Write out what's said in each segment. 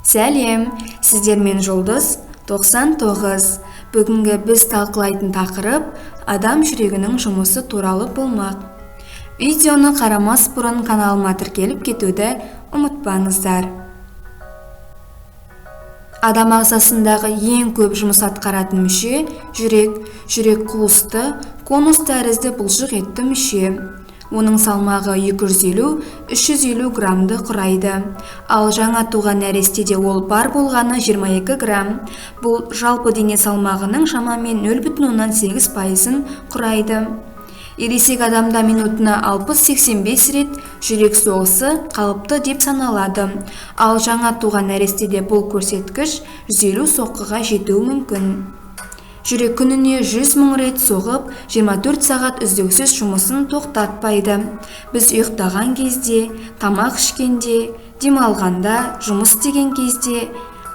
Сәлем, сіздермен Жұлдыз 99. Бүгінгі біз талқылайтын тақырып адам жүрегінің жұмысы туралы болмақ. Видеоны қарамас бұрын каналыма тіркеліп кетуді ұмытпаңыздар. Адам ағзасындағы ең көп жұмыс атқаратын мүше жүрек. Жүрек қуысты, конус тәрізді бұлшық етті мүше. Оның салмағы 250-350 граммды құрайды. Ал жаңа туған нәрестеде ол бар болғаны 22 грамм. Бұл жалпы дене салмағының шамамен 0,8%-ын құрайды. Ересек адамда минутына 60-85 рет жүрек соғысы қалыпты деп саналады. Ал жаңа туған нәрестеде бұл көрсеткіш 150 соққыға жетуі мүмкін. Жүрек күніне 100 мың рет соғып, 24 сағат үздіксіз жұмысын тоқтатпайды. Біз ұйықтаған кезде, тамақ ішкенде, демалғанда, жұмыс істеген кезде,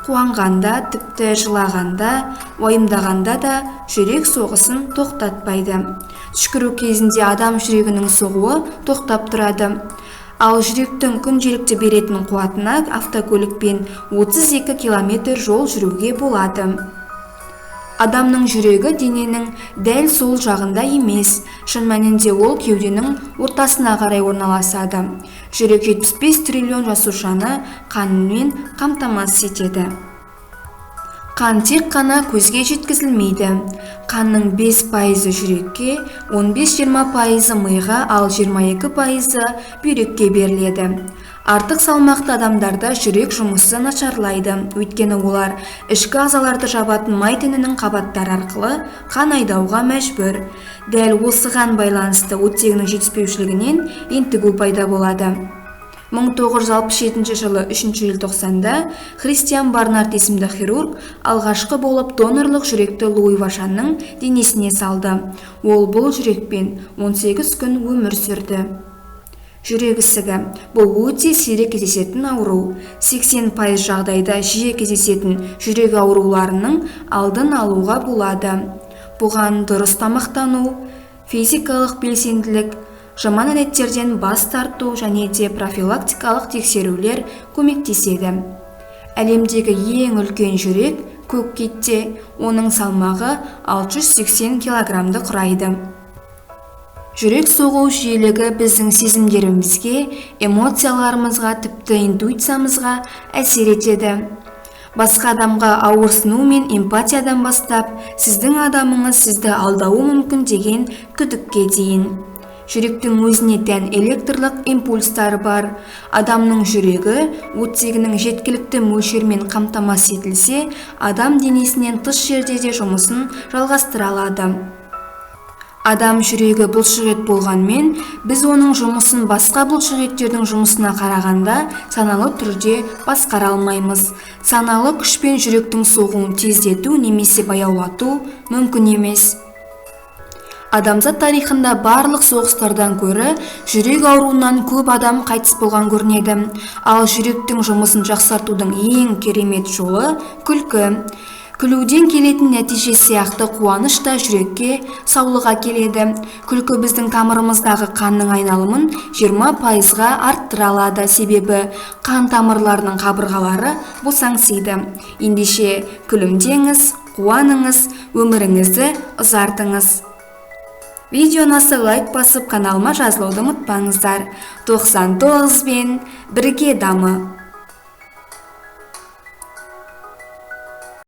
қуанғанда, тіпті жылағанда, уайымдағанда да жүрек соғысын тоқтатпайды. Түшкіру кезінде адам жүрегінің соғуы тоқтап тұрады. Ал жүректің күнделікті беретін қуатына автокөлікпен 32 километр жол жүруге болады. Адамның жүрегі дененің дәл сол жағында емес, шын мәнінде ол кеуденің ортасына қарай орналасады. Жүрек 75 триллион жасушаны қанмен қамтамасыз етеді. Қан тек қана көзге жеткізілмейді. Қанның 5% жүрекке, 15-20% миға, ал 22% бүйрекке беріледі. Артық салмақты адамдарда жүрек жұмысы нашарлайды, өйткені олар ішкі ағзаларды жабатын май тінінің қабаттары арқылы қан айдауға мәжбүр. Дәл осыған байланысты оттегінің жетіспеушілігінен ентігу пайда болады. 1967 жылы 3 желтоқсанда Христиан Барнард есімді хирург алғашқы болып донорлық жүректі Луи Вашанның денесіне салды. Ол бұл жүрекпен 18 күн өмір сүрді. Жүрек ісігі – бұл өте сирек кездесетін ауру. 80% жағдайда жиі кездесетін жүрек ауруларының алдын алуға болады. Бұған дұрыс тамақтану, физикалық белсенділік, жаман әдеттерден бас тарту және де профилактикалық тексерулер көмектеседі. Әлемдегі ең үлкен жүрек көк китте, оның салмағы 680 килограммды құрайды. Жүрек соғу жиілігі біздің сезімдерімізге, эмоцияларымызға, тіпті интуициямызға әсер етеді. Басқа адамға ауырсыну мен эмпатиядан бастап, сіздің адамыңыз сізді алдауы мүмкін деген күдікке дейін. Жүректің өзіне тән электрлік импульстары бар. Адамның жүрегі оттегінің жеткілікті мөлшермен қамтамасыз етілсе, адам денесінен тыс жерде де жұмысын жалғастыра алады. Адам жүрегі бұлшық ет болғанмен, біз оның жұмысын басқа бұлшық еттердің жұмысына қарағанда саналы түрде басқара алмаймыз. Саналы күшпен жүректің соғуын тездету немесе баяулату мүмкін емес. Адамзат тарихында барлық соғыстардан көрі жүрек ауруынан көп адам қайтыс болған көрінеді. Ал жүректің жұмысын жақсартудың ең керемет жолы күлкі. Күлуден келетін нәтиже сияқты қуаныш та жүрекке саулық әкеледі. Күлкі біздің тамырымыздағы қанның айналымын 20%-ға арттыра алады, себебі қан тамырларының қабырғалары босаңсиды. Ендеше күлімдеңіз, қуаныңыз, өміріңізді ұзартыңыз. Видеоны лайк басып, каналыма жазылуды ұмытпаңыздар. 99 бен бірге дамы.